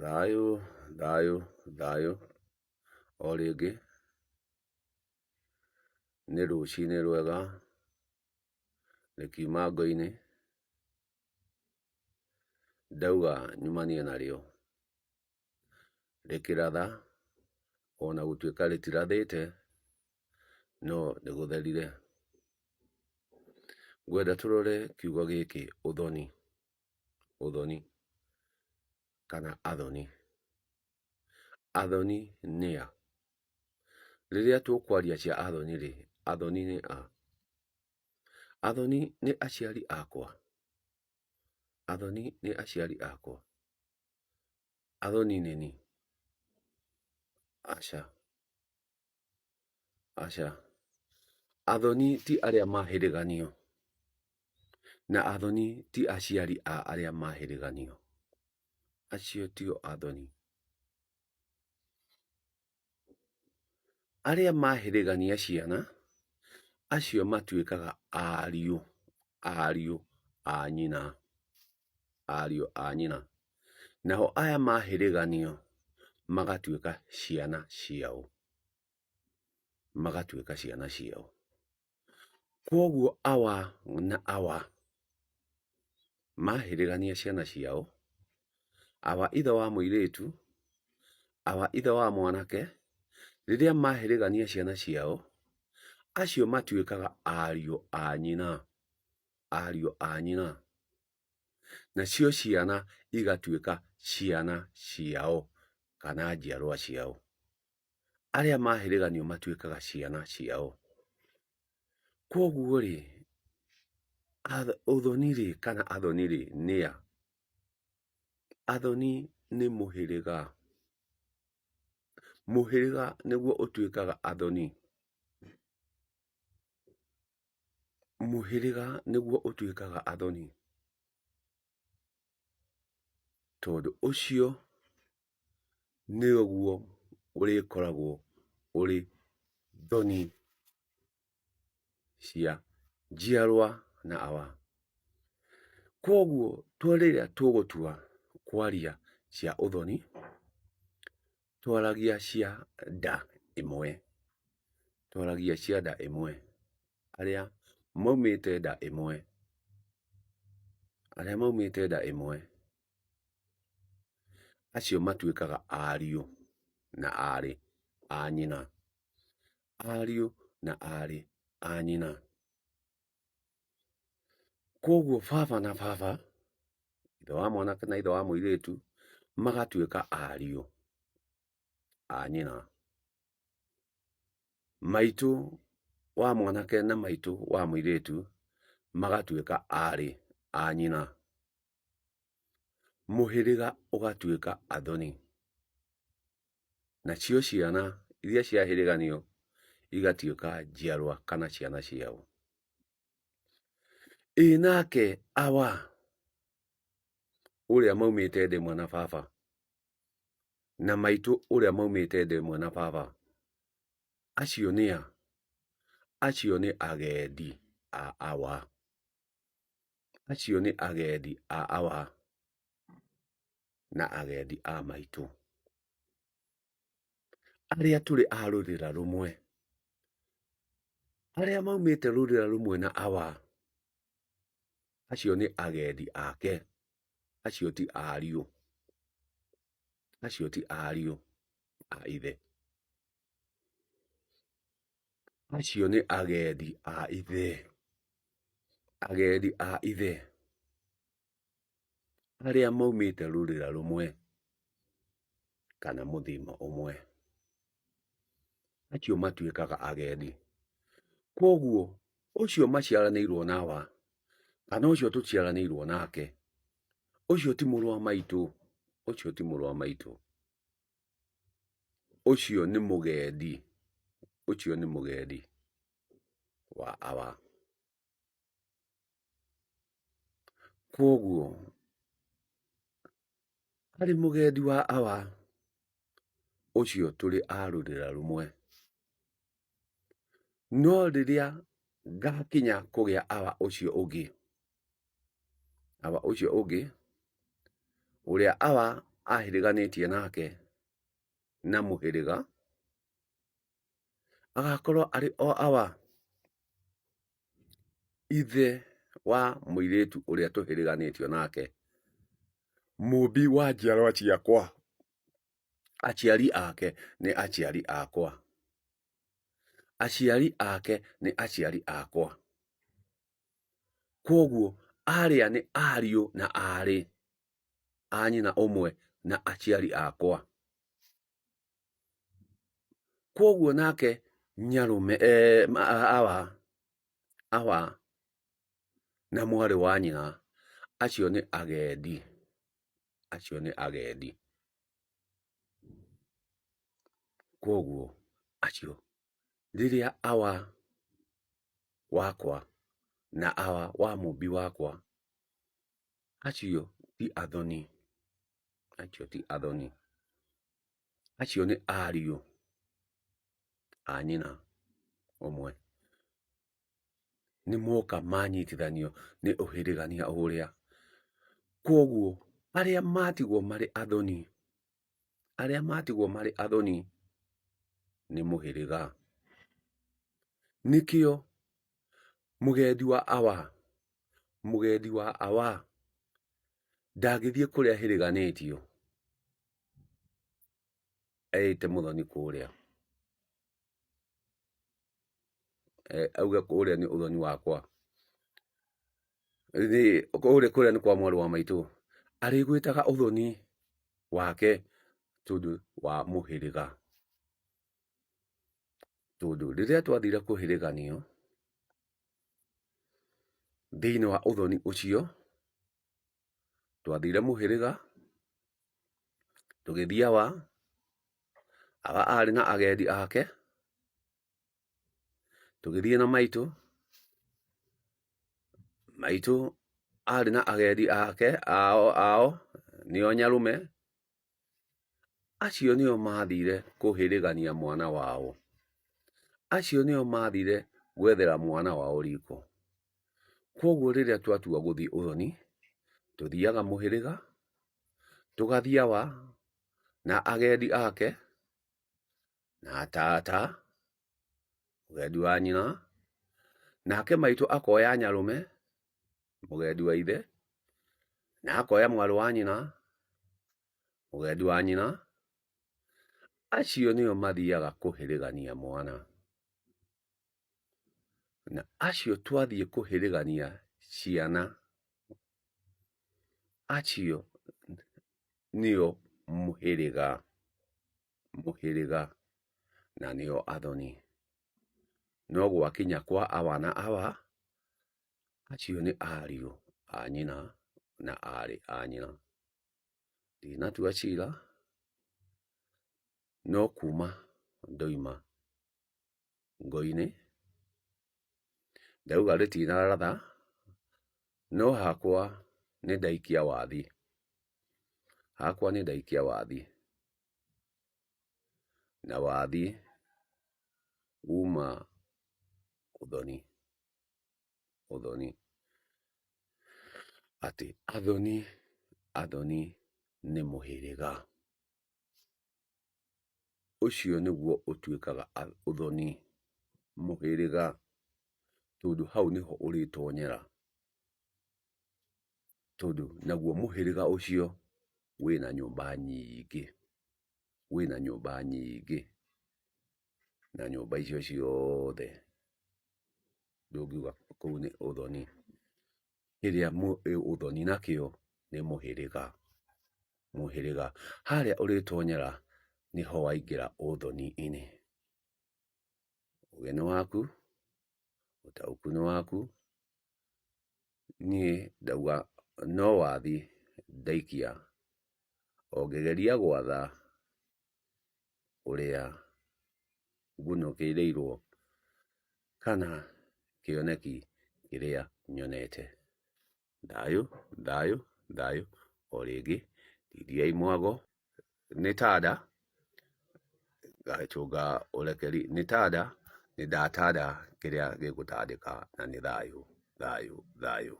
Thayũ thayũ thayũ o rĩngĩ, nĩ rũcinĩ rwega rĩkiuma ngo-inĩ, ndauga nyumanie narĩo rĩkĩratha ona gũtuĩka rĩtirathĩte no nĩgũtherire. Ngwenda tũrore kiugo gĩkĩ ũthoni, ũthoni kana athoni. Athoni nĩa? Rĩrĩa tũkwaria cia athoni rĩ, athoni nĩ a? Athoni nĩ aciari akwa? Athoni nĩ aciari akwa? Athoni nĩ niĩ? Aca, aca. Athoni ti arĩa mahĩrĩganio, na athoni ti aciari a arĩa mahĩrĩganio. Acio tio athoni. Arĩa mahĩrĩgania ciana, acio matuĩkaga ariũ, ariũ a nyina, ariũ a nyina. Nao aya mahĩrĩganio magatuĩka ciana ciao, magatuĩka ciana ciao. Kwoguo awa na awa mahĩrĩgania ciana ciao, awa ithe wa mũirĩtu, awa ithe wa mwanake, rĩrĩa mahĩrĩgania ciana ciao, acio matuĩkaga ariũ a nyina, ariũ a nyina. Nacio ciana igatuĩka ciana ciao kana njiarwa ciao. Arĩa mahĩrĩganio matuĩkaga ciana ciao. Kwoguo rĩ, ũthoni rĩ kana athoni rĩ nĩa? Athoni nĩ mũhĩrĩga. Mũhĩrĩga nĩguo ũtuĩkaga athoni. Mũhĩrĩga nĩguo ũtuĩkaga athoni, tondũ ũcio nĩguo ũrĩkoragwo ũrĩ thoni cia njiarwa na awa. Kwoguo rĩrĩa tũgũtua kwaria cia ũthoni, twaragia cia nda ĩmwe, twaragia cia nda ĩmwe, arĩa maumĩte nda ĩmwe, arĩa maumĩte nda ĩmwe. Acio matuĩkaga ariũ na aarĩ a nyina, ariũ na aarĩ a nyina. Kwoguo baba na baba, ithe wa mwanake na ithe wa mũirĩtu, magatuĩka ariũ a nyina. Maitũ wa mwanake na maitũ wa mũirĩtu magatuĩka aarĩ a nyina. Mũhĩrĩga ũgatuĩka athoni, nacio ciana iria ciahĩrĩganio igatuĩka njiarwa kana ciana ciao. Ĩ nake awa ũrĩa maumĩte nda ĩmwe na baba, na maitũ ũrĩa maumĩte nda ĩmwe na baba, acio nĩa? Acio nĩ agendi a awa. Acio nĩ agendi a awa na agendi a maitũ. Arĩa tũrĩ a rũrĩra rũmwe, arĩa maumĩte rũrĩra rũmwe na awa, acio nĩ agendi ake, acio ti ariũ, acio ti ariũ a ithe. Acio nĩ agendi a ithe, agendi a ithe arĩa maumĩte rũrĩra rũmwe kana mũthimo ũmwe. Acio matuĩkaga agendi. Kwoguo ũcio maciaranĩirwo na awa kana ũcio tũciaranĩirwo nake, ũcio ti mũrũ wa maitũ, ũcio ti mũrũ wa maitũ. Ũcio nĩ mũgendi, ũcio nĩ mũgendi wa awa. Kwoguo arĩ mũgendi wa awa, ũcio tũrĩ a rũrĩra rũmwe. No rĩrĩa ngakinya kũgĩa awa ũcio ũngĩ, awa ũcio ũngĩ, ũrĩa awa ahĩrĩganĩtie nake na mũhĩrĩga, agakorwo arĩ o awa ithe wa mũirĩtu ũrĩa tũhĩrĩganĩtio nake, mũmbi wa njiarwa ciakwa, aciari ake nĩ aciari akwa, aciari ake nĩ aciari akwa. Kwoguo arĩa nĩ ariũ na aarĩ a nyina ũmwe na aciari akwa. Kwoguo nake nyarũme awa awa na mwarĩ wa nyina acio nĩ agendi, acio nĩ agendi. Kwoguo acio rĩrĩa awa wakwa na awa wa mũmbi wakwa acio ti athoni, acio ti athoni, acio nĩ ariũ a nyina ũmwe. Nĩ moka manyitithanio nĩ ũhĩrĩgania ũrĩa. Kwoguo arĩa matigwo marĩ athoni, arĩa matigwo marĩ athoni nĩ mũhĩrĩga. Nĩkĩo mũgendi wa awa, mũgendi wa awa ndangĩthiĩ kũrĩa ahĩrĩganĩtio eĩte mũthoni kũrĩa, auge kũrĩa nĩ ũthoni wakwa, kũrĩa nĩ kwa mwarĩ wa maitũ, arĩgwĩtaga ũthoni wake tondũ wa mũhĩrĩga. Tondũ rĩrĩa twathire kũhĩrĩganio thĩinĩ wa ũthoni ũcio, twathire mũhĩrĩga, tũgĩthiĩ awa, awa arĩ na agendi ake, tũgĩthiĩ na maitũ, maitũ arĩ na agendi ake ao nĩo nyarũme, acio nĩo mathire kũhĩrĩgania mwana wao, acio nĩo mathire gwethera mwana wao riko. Kwoguo rĩrĩa twatua gũthiĩ ũthoni, tũthiaga mũhĩrĩga, tũgathiĩ awa na agendi ake, na tata, mũgendi wa nyina, nake maitũ akoya nyarũme, mũgendi wa ithe, na akoya mwarĩ wa nyina, mũgendi wa nyina, acio nĩo mathiaga kũhĩrĩgania mwana. Na acio twathiĩ kũhĩrĩgania ciana, acio nĩo mũhĩrĩga, mũhĩrĩga na nĩo athoni. No gwakinya kwa awa na awa, acio nĩ ariũ a nyina na aarĩ a nyina. Ndinatua cira, no kuma ndoima ngo-inĩ, ndauga rĩtinaratha, no hakwa nĩ ndaikia wathi, hakwa nĩ ndaikia wathi, na wathi uma ũthoni, ũthoni, atĩ athoni, athoni nĩ mũhĩrĩga. Ũcio nĩguo ũtuĩkaga ũthoni, mũhĩrĩga, tondũ hau nĩho ũrĩtonyera, tondũ naguo mũhĩrĩga ũcio wĩna nyũmba nyingĩ, wĩna nyũmba nyingĩ, na nyũmba icio ciothe ndũngiuga kũu nĩ ũthoni. Kĩrĩa ũthoni nakĩo nĩ mũhĩrĩga, mũhĩrĩga. Harĩa ũrĩtonyera nĩho waingĩra ũthoni-inĩ. Ũgĩ nĩ waku, ũtaũku nĩ waku, niĩ ndauga no wathi ndaikia, o ngĩgeria gwatha ũrĩa ngunũkĩrĩirwo kana kĩoneki kĩrĩa nyonete. Thayũ, thayũ, thayũ o rĩngĩ, tindiai mwago nĩ tanda, ngacũnga ũrekeri nĩ tanda, nĩ ndatanda kĩrĩa gĩgũtandĩka na nĩ thayũ, thayũ, thayũ.